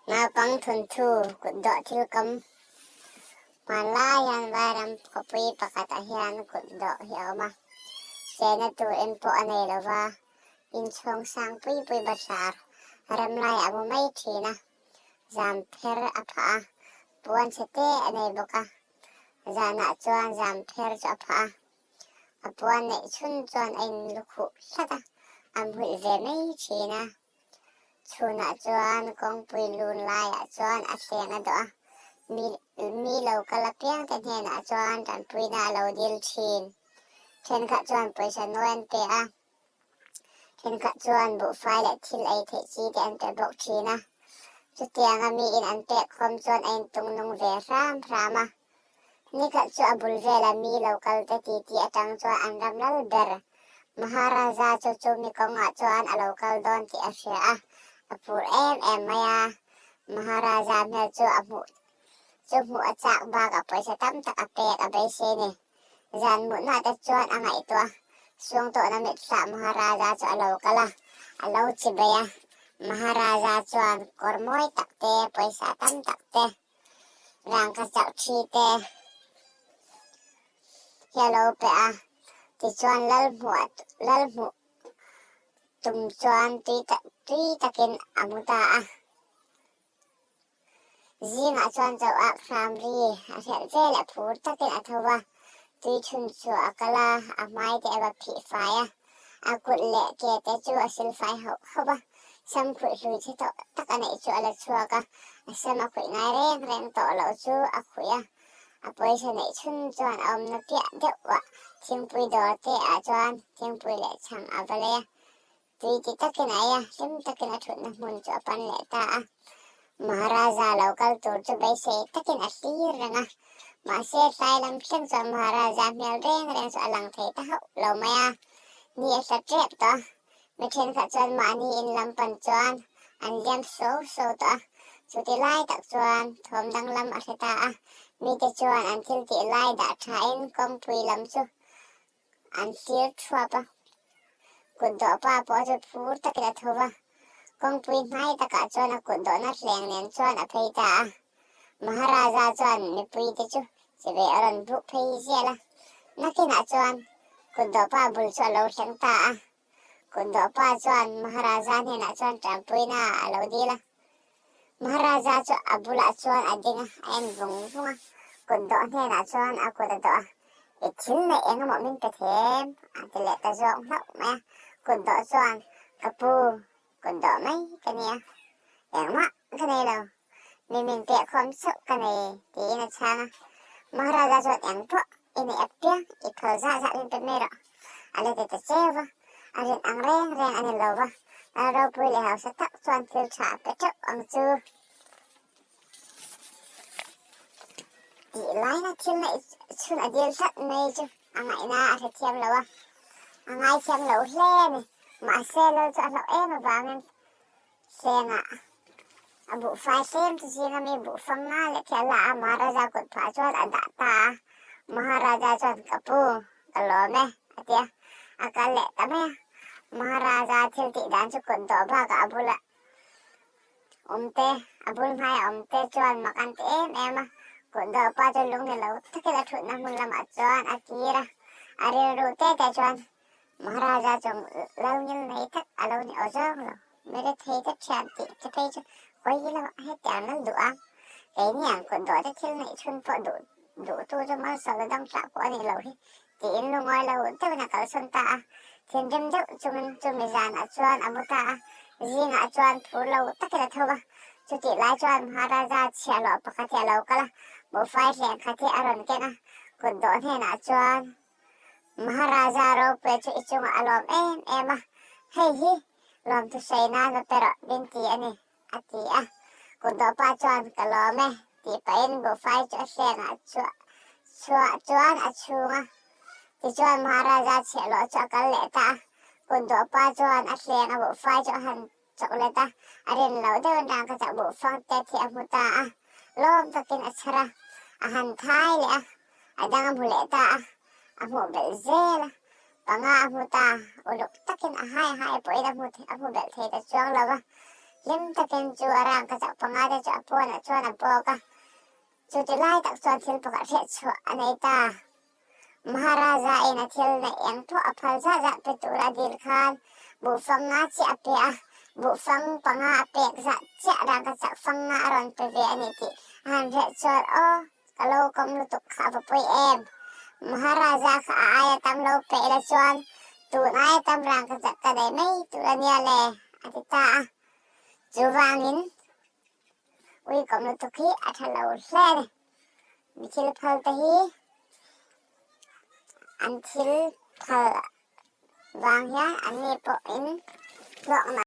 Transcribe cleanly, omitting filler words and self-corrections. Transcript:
Naupang thawnthu kut dawh thil kam hmanlai hian vairam khawpui pakhatah hian kut dawh hi a awm a, chenna tur en pawh a nei lova, inchhawng sang pui pui bathlar rem lai a mu mai thin a, zam pher a phah a, puan chhe te a nei bawk a, zanah chuan zam pher chu a phah a, a puan neih chhun chuan a inlukhuh hlat a, a hmulh ve mai thin a. Chhunah chuan kawngpui lun laiah chuan a thleng a dawh a, mi mi lo kal apiangte hnenah chuan tanpuina a lo dil thin. Thenkhat chuan pawisa nawi an pe a, thenkhat chuan buhfai leh thil ei theih chi te an pe bawk thin a. Chutianga miin an pek khawm chuan a intung nung ve hram hram a. Nikhat chu a bul vela mi lo kal te titi atang chuan an ram lal ber Maharaja chu chu mi kawngah chuan a lo kal dawn tih a hria a, a phur em em mai a. Maharaja hmel chu a hmuh chu hmuh a chak bakah pawisa tam tak a pek a beisei ni. Zan mutna te chuan a ngaihtuah Suangtawhna mitthlah Maharaja chu a lo kal a, a lo chi bei a. Maharaja chuan kawr mawi tak te, pawisa tam tak te, Rangka chauh thi te hi a lo pe a, tichuan Lalhmuh Lalhmuh tum chuan tui tui takin a mu ta a. Zingah chuan chauh ak hram ri a hriat vel a phur takin a tho va, tui chhun chu a kal a, a hmai te a va phih fai a, a kut leh ke te chu a sil fai hauh hauh a. Sam khuih hlui che tawh tak a neih chu a la chhuak a, a sam a khuih ngai reng reng tawh loh chu a khuih a, a pawisa neih chhun chuan a awmna piah deuh ah thingpui dawr te ah chuan thingpui leh chhang a va lei a, tui ti takin a ei a, hlim takin a thutna hmun chu a pan leh ta a. Maharaja lo kal tur chu beisei takin a hlir reng a, mahse tlai lam thleng chuan Maharaja hmel reng reng chu a lang thei ta hauh lo mai a, ni a hla tep tawh a. Mi thenkhat chuan mahni in lam pan chuan an liam so so tawh a, chuti lai tak chuan thawm danglam a hre ta a, mite chuan an thil tih lai dah thain kawngpui lam chu an thlir thuap a. Kut dawh pa pawh chu phur takin a tho va, kawngpui hnai takah chuan a kut dawhna hleng nen chuan a phei ta a. Maharaja chuan mipuite chu chivei a rawn buk phei zial a, nakinah chuan kut dawh pa bul chu a lo thleng ta a. Kutdawhpa chuan Maharaja hnenah chuan tanpuina a lo dil a. Maharaja chu a bulah chuan a ding a, a en vung vung a. Kutdawh hnenah chuan a kut a dawh a, I thil neih eng emaw min pe thei em? a ti leh ta zawk hlauh mai a. Kutdawh chuan, Ka pu, kutdawh mai ka nia, engmah ka nei lo, mi min piahkhawm chauh ka nei tiin a chhang a. Maharaja chuan engpawh I neih apiang i phal zah zah min pe mai rawh. A la ti ta cheu va, a rin ang reng reng a ni lo va, lal ropui leh hausa tak chuan thil tha a pe teuh ang chu. Tih laina thil neih chhun a dil tlat mai chu a ngaihna a hrethiam lo a, a ngaithiam lo hle a ni. Mahse lal chu a hlauh em avangin Hlengah a buhfai hlem chu zinga mi buhfang nga leh khi a la a, Maharaja kut phah chuan a dah ta a. Maharaja chuan, Ka pu, ka lawm e, a ti a, a kal leh ta mai a. Maharaja thil tih dan chu kut dawh bakah a bula awm te, a bul hmaia awm te chuan mak an ti em em a. Kut dawh pa chu lung ni lo takin a thutna hmun lamah chuan a kir a, a rilru te te chuan Maharaja chu lal ngil nei tak a lo ni aw zawng lo. Meri thei te thian tih te phei chu hawi lo a hetiang lal duh a. Keini ang kut dawh te thil neih chhun pawh duh duh tu chu malsawm la dang tlak pawh a nih loh hi tiin lungawi lo deuhin a kalsawn ta a. Thinrim deuh chungin chumi zanah chuan a mu ta a. Zingah chuan phur lo takin a tho a. Chutih lai chuan Maharaja chhiahhlawh pakhat hi a lo kal a, buhfai hleng khat hi a rawn keng a. Kut dawh hnenah chuan Maharaja ropui chu i chungah a lawm em em a, hei hi lawmthu sawi nan va pe rawh min ti a ni, a ti a. Kutdawhpa chuan ka lawm e tih pahin buhfai chu a hlengah chhuah chuan a chhung a. Tichuan Maharaja chhiahhlawh chu a kal leh ta a, kutdawhpa chuan a hleng a buhfai chu a han chawk let a, a rin loh deuhin rangka chak buhfang te thi a hmu ta a, lawm takin a chhar a, a han thai leh a, a dang a hmu leh ta a, a hmuh belh zel a, panga a hmu ta, uluk takin a hai hai pawhin a hmu a hmu belh thei ta chuang lo va. Hlim takin chu a rangkachak panga te chu a pawnah chuan a bawk a. Chuti lai tak chuan thil pakhat hriat chhuah a nei ta. Maharaja in a thil neih eng pawh a phal zah zah pe tur a dil khan buhfang nga chiah a pe a, buhfang panga a pek zah chiah rangkachak fang nga a rawn pe ve a ni tih a han hriat chuan aw ka lo kawm lutuk kha a va pawi em. Maharaja kha a aia tam lo pe ila chuan tun aia tam rangkachak ka nei mai tur a nia le a ti ta a. Chuvangin ui kawm lutuk hi a tha lo hle a ni. Mi thil phal te hi an thil phal vang hian an ni pawhin hlawkna.